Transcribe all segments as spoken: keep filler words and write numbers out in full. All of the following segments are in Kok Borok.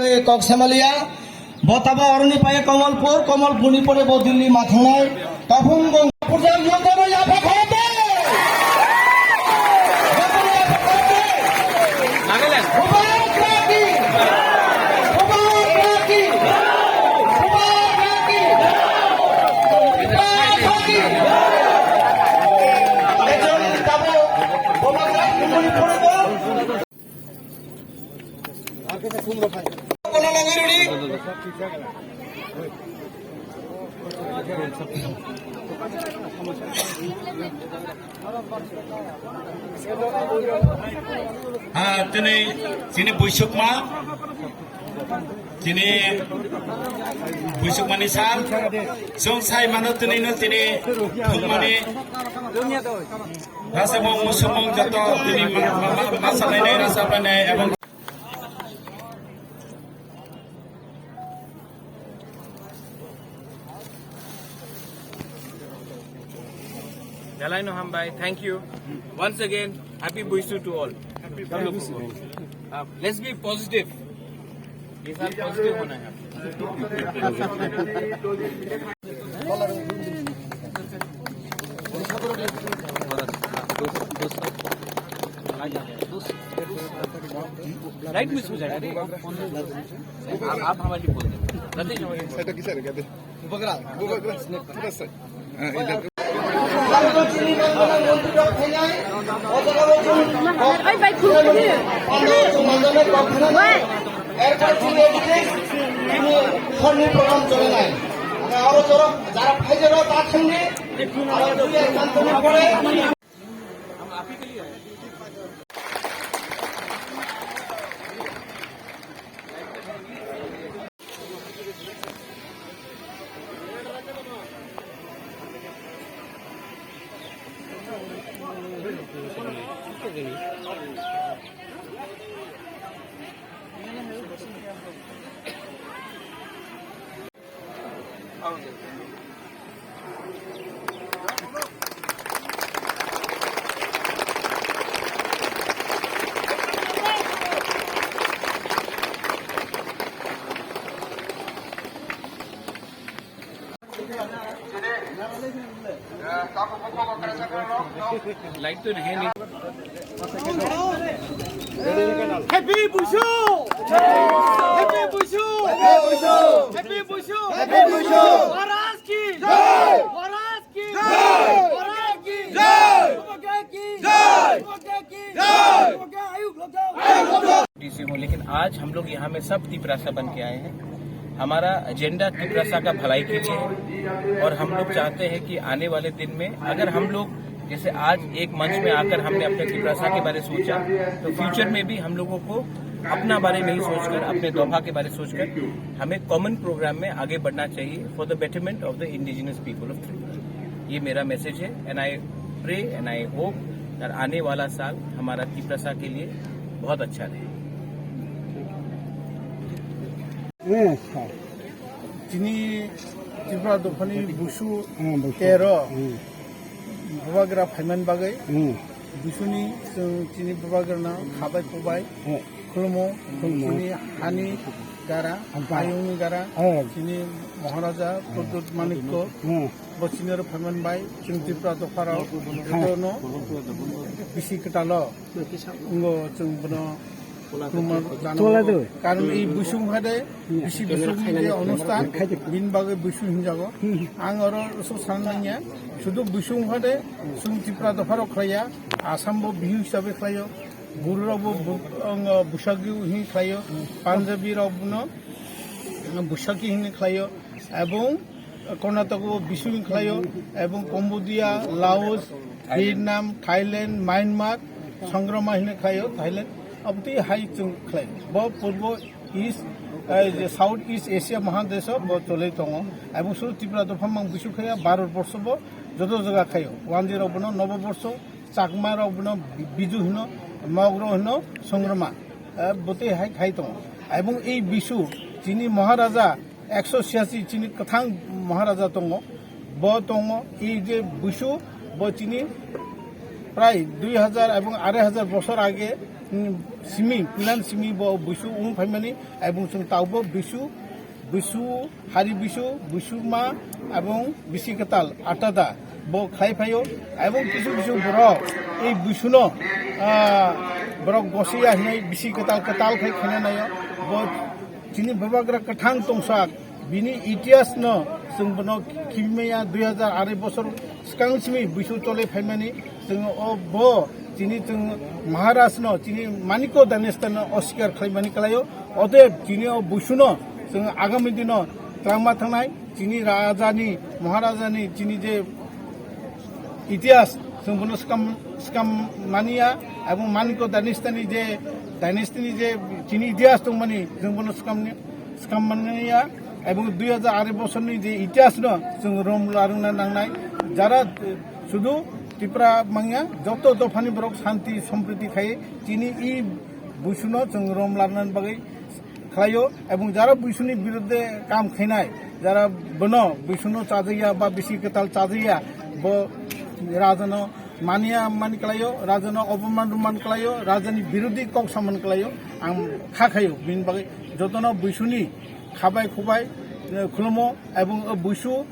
Kok Semalia, bo tabo oroni paye Kamalpur, Kamalpurni pore bo Delhi ma thangnai. Taphung gong pujak yotano yapha khayate. Yotano yapha khayate. Mubarak Raki. Mubarak Raki. Mubarak Raki. Mubarak Raki. Ekjon tabo, bo ma thangnai pore bo. Ha, tini, tini buisukma, tini buisukmani sal, song sai mano tini no tini thumani. Rasa mong musuk mong joto tini ma-, ma-, ma-, masa lainai, rasa lainai, ebong Jalai no hambai. Thank you. Once again, happy Buisu to all. Happy Buisu. Uh, let's be positive. ये साल positive होना है। Right miss हो जाएगा रे। आप, आप हमारी बोल दे। गलती नहीं होगी। এটা কিসের? এটা বুবাগ্রা। বুবাগ্রা। ঠিক আছে। হ্যাঁ, এটা। Bai, bai, khulukdi. Bai. Erpor chini ektis, chini khorni program chole nai. Aro jorok jara phai jaro ta thangni, aro dui ek ghonta ni pore. Light तो नहीं है, नहीं। Happy Buisu! Happy Buisu! Happy Buisu! Happy Buisu! Happy Buisu! Maharaj ki! Jai! Maharaj की जय! भारत की जय! लोकमान्य की जय! लोकमान्य की जय! लोकमान्य आयु लोकमान्य। डीसी हूँ, लेकिन आज हम लोग यहाँ में सब तिपरासा बन के आए हैं। हमारा एजेंडा तिपरासा का भलाई के लिए है और हम लोग चाहते हैं कि आने वाले दिन में अगर हम लोग जैसे आज एक मंच में आकर हमने अपने तिपरासा के बारे सोचा, तो फ्यूचर में भी हम लोगों को अपना बारे नहीं सोचकर, अपने दोफा के बारे सोचकर हमें कॉमन प्रोग्राम में आगे बढ़ना चाहिए for the betterment of the indigenous people of Tripura। ये मेरा मैसेज है and I pray and I hope that आने वाला साल हमारा तिपरासा के लिए बहुत अच्छा रहे। Chini Tripura dophani Buisu tero Bubagra phaiman bagwi Buisuni chwng chini Bubagrano khabai kubai khulumo. Chini hani gara, hayungni gara, chini Maharaja Pradyut Manikya bo chini oro phaiman bai chwng Tripura dopharok jotono bisi kwtalo. Wngbo chwng bono khulumma jano. Karon i Buisung hade bisi Buisung je onusthan, bini bagwi Buisung hinjago. Ang oro so sananya, sudu Buisung hade chwng Tripura dopharok khlaiya, Assam bo Bihu hisabe khlaio, Buru rok bo Bu-, ang, Buisagi hin khlaio, Punjabi rok bono Buisagi hin khlaio, ebong Karnataka bo Bisu hin khlaio, ebong Cambodia, Laos, Vietnam, Thailand, Myanmar, Songrama hin khlaio, Thailand, abotwi hai chwng khlai. Bo purbo East, eh, je South East Asia Mahadesh bo cholwi tongo. Ebong suru Tripura dopha mang Bisu khaya, Bharat borsho bo joto jaga khaio. Wanjwi rok bono Nobo borsho, Chakma rok bono Bi-, Biju hino, Mog rok hino, Songrama. Eh, botwi hai khai tongo. Ebong ei Bisu chini Maharaja ekso chhiyasi chini kwthang Maharaja tongo, bo tongo, ei je Buisu, bo chini prai dui hajar ebong arai hajar bosor age Simi, puilan simi bo buisu wng phaimani, ebong chwng taubo buisu, buisu, hari buisu, buisu ma, ebong bisi kwtal, atada, bo khlai phaio, ebong kisu kisu borok, ei buisuno, ah, borok gosiya hinai bisi kwtal kwtal khai khaina naio, bo chini bubagra kwthang tongsak, bini itihas no chwng bono khibimaya dui hajar arai bosor swkang simi buisu chole phaimani, chwng o bo chini chwng Maharaj no chini Manikya dynasty no oswikar khlaimani kwlaio, oteb chini o buisu no chwng agami dino twlangma thangnai, chini raja ni, Maharaja ni chini je itihas, chwng bono swkam, swkam mania, ebong Manikya dynasty ni je, dynasty ni je chini itihas tongmani, chwng bono swkam ni, swkam mania, ebong dui hajar arai bosor ni je itihas no chwng rom larwngna nangnai, jara, eh, sudu Tripura manya, joto dophani borok shanti sompriti khai, chini i buisu no chwng rom larwna bagwi khlaio, ebong jara buisuni birudde kam khainai, jara bono buisuno chajakya ba bisi kwtal chajakya, bo rajano mania mani kwlaio, rajano opoman rwman kwlaio, rajani birudi kok saman kwlaio, ang kha khaio, bini bagwi jotono buisuni khabai khubai, eh, khulumo, ebong o buisu,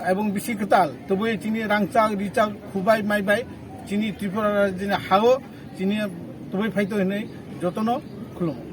ebong bisi kwtal, tubui chini rangchak, richak, khubai, maibai, chini Tripura rajini hao, chini tubui phaito hinwi jotono khulumo.